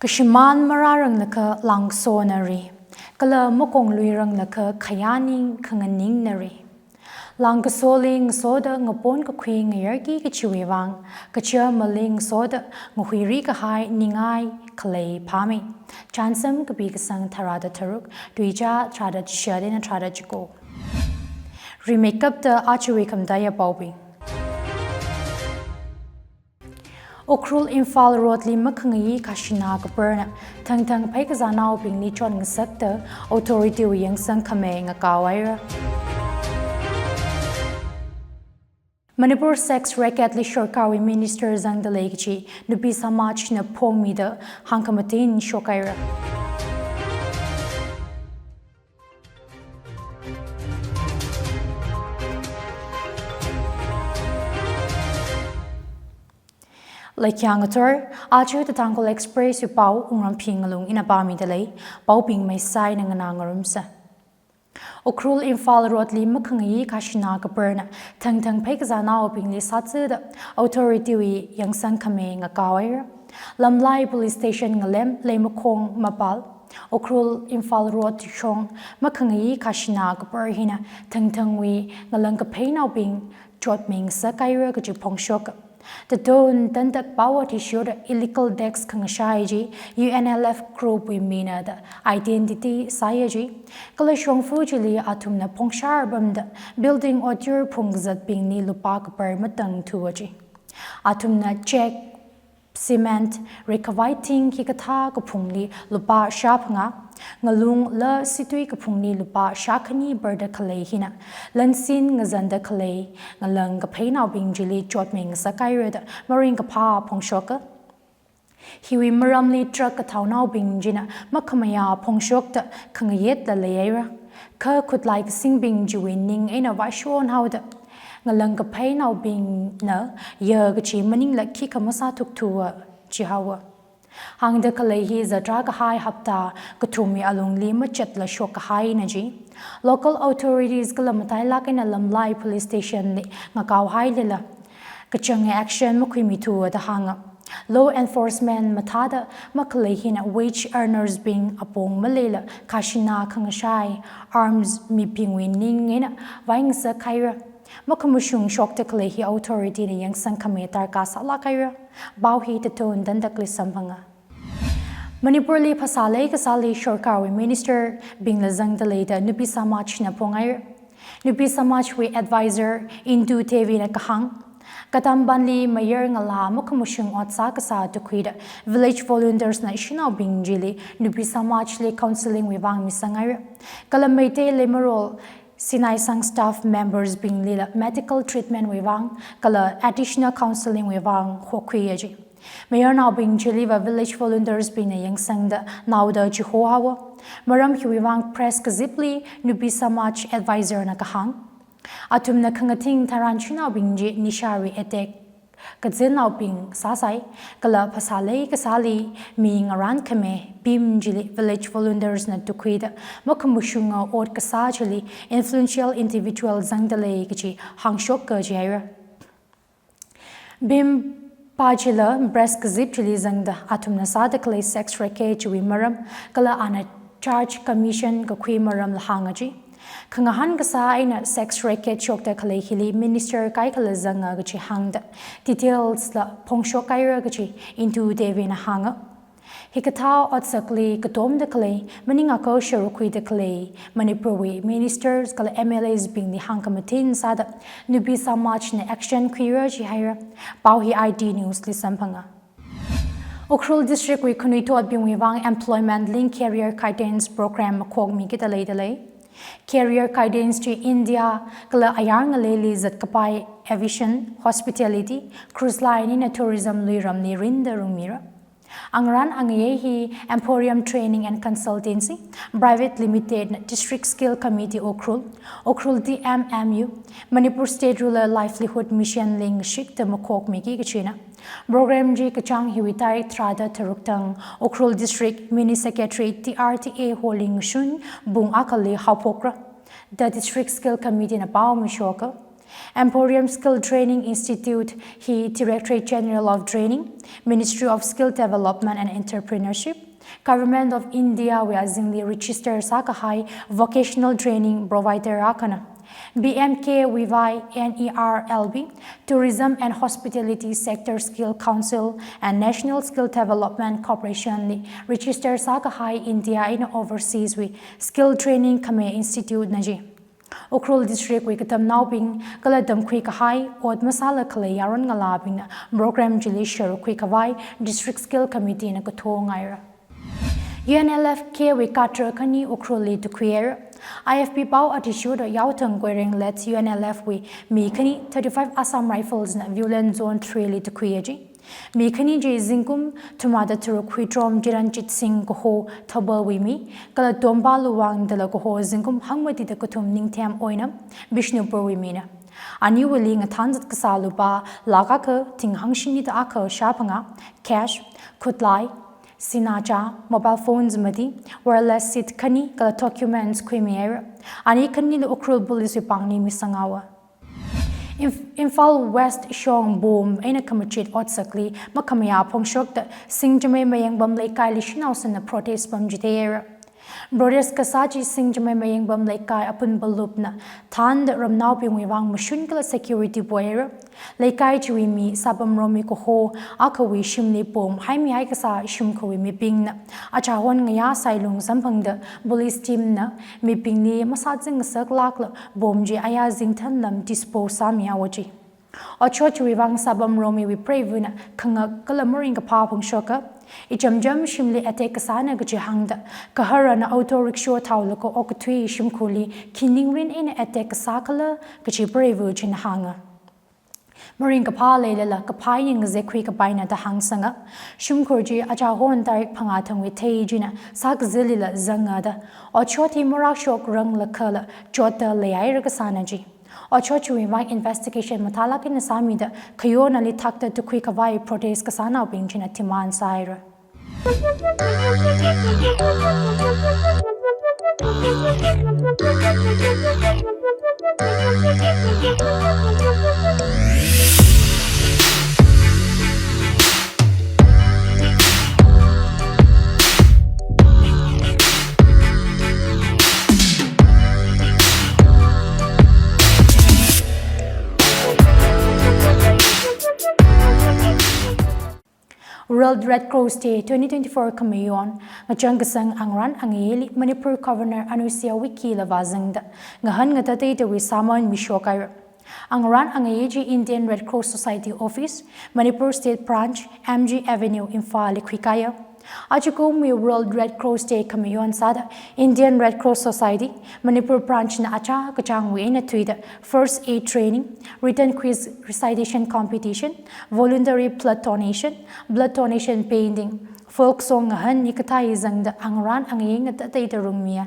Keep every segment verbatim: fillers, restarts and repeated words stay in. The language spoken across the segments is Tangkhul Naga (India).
Kashimān marāranglakha lāngsona ri, kala makonglui ranglakha khayāning khanganingnā ri. Lāngasoli ngasoda ngapon kakhui ngayarki kachiwui vang, kachiya maling ngasoda ngahuiri kahai ningai khalei phāmei. Chānsam kapi kasang tharāda tharuk, tuicha tharāda chishat eina tharāda chiko. Rimeikapta achiwui khamataiya paobing. Ukhrul Imphal road li makhangayi khashina kaparna thangthang phaikazānaobingli chotngasakta authority wui yangsang khamei ngakaohaira. Manipur sex racket li sorkarwui minister zangda lei kachi nupi samajna phongmida hāngkhamatin shokhaira. Laikyang athor, aja The Tangkhul Express wui pao Wungramphi Ngalung ina pāmida lei, paobing maisai eina nganā ngarumsa. Ukhrul Imphal road li makhangayi khashina kaparna thangthang phaikazānaobingli sāthuda authority wui yangsang khamei ngakaohaira. Lamlai Police Station ngalem Leimakhong mapal, Ukhrul Imphal road shong makhangayi khashina kapar hina thangthangwui ngalang kapheinaobing chotming sākhaira kachi phongshok. Taton tantak pao athishurda illegal tax khangashai chi U N L F group wui mina da identity sāya chi. Kala shongfa chili athumna phongshar pamda building otyur phungzatbingli lupā kapar matang thuwa chi. Athumna chek, cement, rikhavai thing hikathā kaphungli lupā shāphangā, ngalung la situi kaphungli lupā shākhani barda khalei hina lansin ngazanda khalei ngalang kapheinaobing chili chotming sākhaira da maringkaphā phongshoka. Hiwui maramli truck kathaonaobing china makhamayā phongshokta khangayetla leihaira. Kha khutlai kasingbing chiwui ning eina vāshon haoda ngalang kapheinaobingna ya kachi maningla khikha masāthukthuwa chihaowa. Hāngda khalei hi zatra kahai hapta kathumwui alungli machatla shokkahaina chi. Local authorities kala matailak eina Lamlai Police Station li ngakaohailala kachanga action makhuimithuwa da hānga. Law enforcement mathāda makhalei hina wage earners bing apong maleila khashina khangashai arms mibingwui ning eina vaingasakhaira. Makhamashung shokda khalei hi authority na yangsang khamei darkar sālakhaira. Pao hi taton tantakli samphanga. Manipur li phasā leikasāli sorkarwui minister bingla zangda leida nupi samajna phonghaira. Nupi samajwui advisor Indu Devi na kahāng, katampanli mayar ngalā makhamashung ot sākasā tukhuida village volunteers na ishinaobing chili nupi samajli counseling wui vang misanghaira. Kala Meitei Leimarol Sinai Sang staff members binglila medical treatment wui vang kala additional counseling wui vang hokhuiya chi. Mayarnaobing chiliva village volunteers bingna yangsangda naoda chihohaowa. Maram hiwui vang press kazipli nupi samaj advisor na kahāng, athumna khangathing tharan ishinaobing chi nishawui addict kazinaobing sāsai, kala phasā leikasāli mi ngarān khami BHIM chili village volunteers na tukhuida makhamashunga ot kasā chili influential individual zangda lei kachi hāngshoka chihaira. BHIM pa chila press kazip chili zangda athumna sāda khalei sex racket chiwui maram kala ana charge commission kakhui maramla hānga chi. Khangahān kasā eina sex racket shokda khalei hili minister kaikhala zanga kachi hāngda details la phongshokhaira kachi Indu Devi na hānga. Hikathā otsakli katomda khalei, maningakha sharuk khuida khalei Manipurwui ministers kala M L As bingli hāngkhamathin sāda nupi samajna action khuira chihaira. Pao hi I T News li samphanga. Ukhrul District wui khanuithotbingwui vang Employment Link Career Guidance Program makhokmikida leida lei. Career guidance chi India kala ayar ngaleili zatkapai aviation, hospitality, cruise line eina tourism luiramli rinda rungmira. Angarān angayei hi Emporium Training and Consultancy Private Limited na District Skill Committee Ukhrul, Ukhrul D M M U, Manipur State Rural Livelihood Mission li ngashikda makhokmiki kachina. Program chi kachāng hiwui tarik tharāda tharuk thang Ukhrul District Mini Secretary T R T A Hall li ngashun pung akhali haophokra da District Skill Committee na pao mishoka. Emporium Skill Training Institute hi Directorate General of Training, Ministry of Skill Development and Entrepreneurship, Government of India wui azingli register sākahai vocational training provider akhana. B M K V Y N E R L B, Tourism and Hospitality Sector Skill Council and National Skill Development Corporation li register sākahai India eina overseas wui skill training khami institute na ji. Ukhrul District wui katamnaobing kala tamkhui kahai ot masāla khalei yaron ngalābingna program chili sharuk khui khavai District Skill Committee na kathongaira. U N L F K wui cadre khani Ukhrul li tukhuihaira. I F P pao athishurda Yaothang Koireng led U N L F wui mi khani thirty-five Assam Rifles na Viewland Zone three li tukhuiya ji. Mi khani chi zingkum thumada tharuk Huitrom Chiranjit Singh kaho Thoubal wui mi, kala Tompa Luwang dala kaho zingkum hangmatida kathum Ningthem Oinam Bishnupur wui mina. Aniwuili ngathān zat kasā lupā lakh akha thing hangshini da akha shāphangā, cash, khutlai, sinachā, mobile phones mati, wireless set khani kala documents khuimihaira. Ani khanili Ukhrul Police wui pāngli misanghaowa. Imf-, Imphal West shong bomb eina khamachit otsakli makhamayā phongshokta Singjamei Mayengbam Leikaili shanao sāna protest pamchitheihaira. Protest kasā chi Singjamei Mayengbam Leikai Apunba Lupna thānda ramnaobingwui vang mashun kala security pohaira. Leikai chiwui mi Sabam Romi kaho akhawui shimli bomb haimihai kasā shimkhurwui mibingna achahon ngayā sailung samphangda police team na mibingli masāzing ngasaklākla bomb chi aya zingthanlam dispose sāmihaowa ji. Otshot chiwui vang Sabam Romiwui preivana khangak kala maringkaphā phongshoka. Ichamcham shimli attack kasāna kaji hāngda, gaharana auto rickshaw thaolaga okathui shimkhurli khi ningrin eina attack kasā khala kaji preiva china hānga. Maringkaphā leilala kaphā yangzekhui kapaina da hāngsanga. Shimkhur chi achahon tarik phangā thangwui thei china sākazālila zanga da, otshot hi marakshokrangla khala chotta leihaira kasāna ji. Otshot chiwui vang investigation mathālāk eina sāmida khayonali thakta tukhui khavai protest kasānaobing china demand sāhaira. World Red Cross Day twenty twenty-four khamayon ngachang kasang angarān angayeli Manipur Governor Anusuiya Uikey la vāzangda, ngahān ngatateitawui sāman mishokhaira. Angarān angaye chi Indian Red Cross Society Office, Manipur State Branch, M G Avenue, Imphal li khuikaya. Ajakumwui World Red Cross Day khamayon sāda Indian Red Cross Society Manipur Branch na achā kachāngwui eina thuida first aid training, written quiz recitation competition, voluntary blood donation, blood donation painting, folk song ngahān hikathā hi zangda angarān angaye ngatateita rungmiya.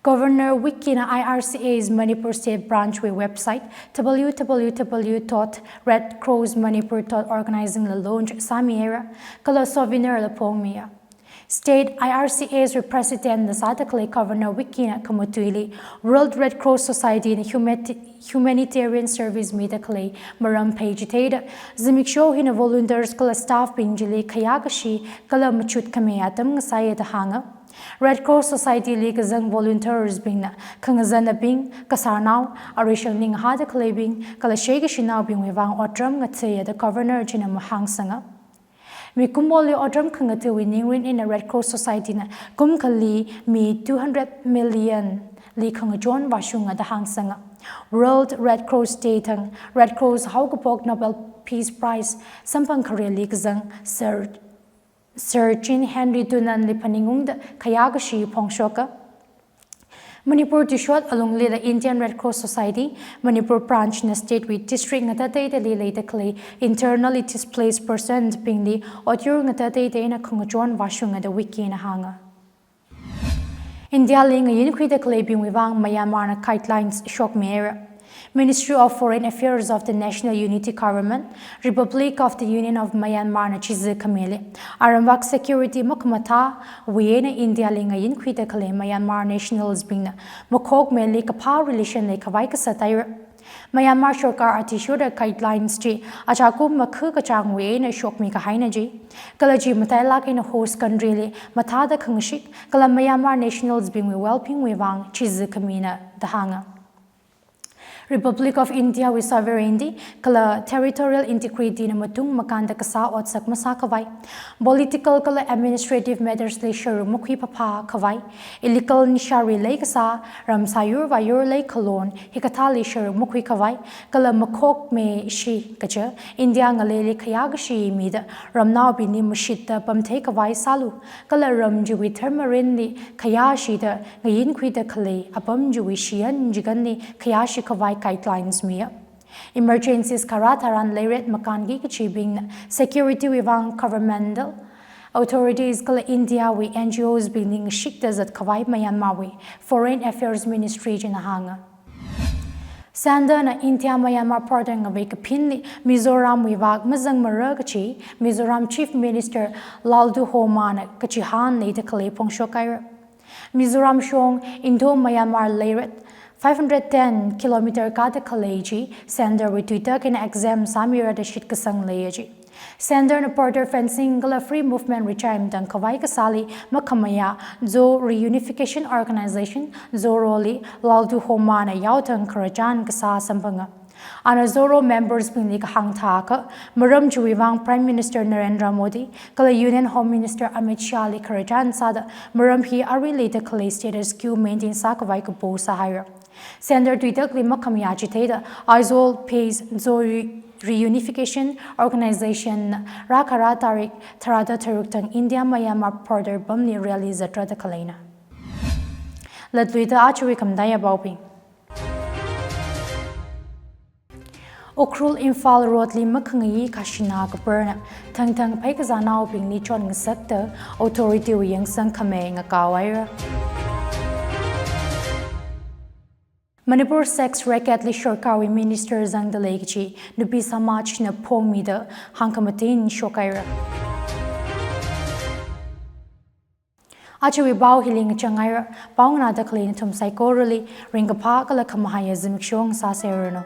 Governor Uikey na I R C A's Manipur State Branch wui website W W W dot red cross manipur dot org na zangla launch sāmihaira, kala souvenir la phongmiya. State I R C A's wui President la sāda khalei Governor Uikey na khamatuili World Red Cross Society na humati-, humanitarian service mida khalei maram pheichitheida, zimiksho hina volunteers kala staff bing chili khayākashi kala machut khami atam ngasāya da hānga. Red Cross Society li kazang volunteers bingna khangazanabing, kasarnao, arui shangning hāda khaleibing, kala sheikashinaobingwui vang otram ngatheiya da Governor china mahāngsanga. Mikumoli otram khangatheiwui ningrin eina Red Cross Society na kumkhali mi two hundred million li khangachon vāshunga da hāngsanga. World Red Cross Day thang Red Cross haokaphok Nobel Peace Prize samphang khareli kazang Sir Sir Jean Henry Dunant li phaningungda khayākashi phongshoka. Manipur tuishot alungli la Indian Red Cross Society, Manipur Branch na state wui district ngatateitali leida khalei internally displaced persons bingli otyur ngatateita eina khangachon vāshunga da Uikey na hānga. India li ngayinkhuida khaleibingwui vang Myanmar na guidelines shokmihaira. Ministry of Foreign Affairs of the National Unity Government, Republic of the Union of Myanmar na chizi khamili aramvak security makhamathāwui eina India li ngayinkhuida khalei Myanmar nationals bingna makhokmeli kaphā relation leikhavai kasā taira. Myanmar sorkar athishurda guidelines chi achakum makhu kachāngwui eina shokmi kahaina ji. Kala chi matailāk eina host country li mathāda khangashik, kala Myanmar nationals bingwui well-being wui vang chizi khamina da hānga. Republic of India wui sovereignty kala territorial integrity na matung makānda kasā otsak masā khavai, political kala administrative matters li sharuk makhui phāphā khavai, illegal nisha ri leikasā, ram sāyur vāyur leikhalon, hikathāli sharuk makhui khavai, kala makhokmeshi kaja, India ngaleili khayā kashi mida, ramnaobingli mashitta pamthei khavai sālu, kala ram chiwui tharmarinli khayāshida ngayinkhuida khalei apam chiwui shiyan chikanli khayāshi khavai guidelines miya. Emergencies kharā tharan leiret makānki kachibingna security wui vang governmental authorities kala India wui N G Os bingli ngashikta zat khavai Myanmar wui Foreign Affairs Ministry china hānga. Centre na India Myanmar border ngavei kaphinli Mizoram wui vak mazangmara kachi Mizoram Chief Minister Lalduhoma na kachihān leida khalei phongshok haira. Mizoram shong Indo-Myanmar leiret five hundred ten kilometer kāda khalei chi, Centre wui tuitak eina exempt sāmira da shitkasang leiya ji. Centre na border fencing kala free movement regime tang khavai kasāli makhamayā Zo Reunification Organization, ZORO li Lalduhoma na yaothang khararchan kasā samphanga. Ana ZORO members bingli kahāng thākha, maram chiwui vang Prime Minister Narendra Modi kala Union Home Minister Amit Shah li khararchan sāda, maram hi arui leida khalei status quo maintain sākhavai kapo sāhaira. Centre tuitakli makhamayā chitheida, Aizawl based Zo Re-, Reunification Organization na rākhara tarik tharāda tharuk thang India Myanmar border pamli rally zatra da khaleina. Latluida achiwui khamataiya paobing. Ukhrul Imphal road li makhangayi khashina kaparna thangthang phaikazānaobingli chotngasakta authority wui yangsang khamei ngakao haira. Manipur sex racket li sorkarwui minister zangda lei kachi Nupi Samaj na phongmida hāngkhamatin shok haira. Achiwui pao hili ngachang haira, pao nganāda khalei nathum saikorali ringkaphā kala khamahaiya zimiksho sāserranu.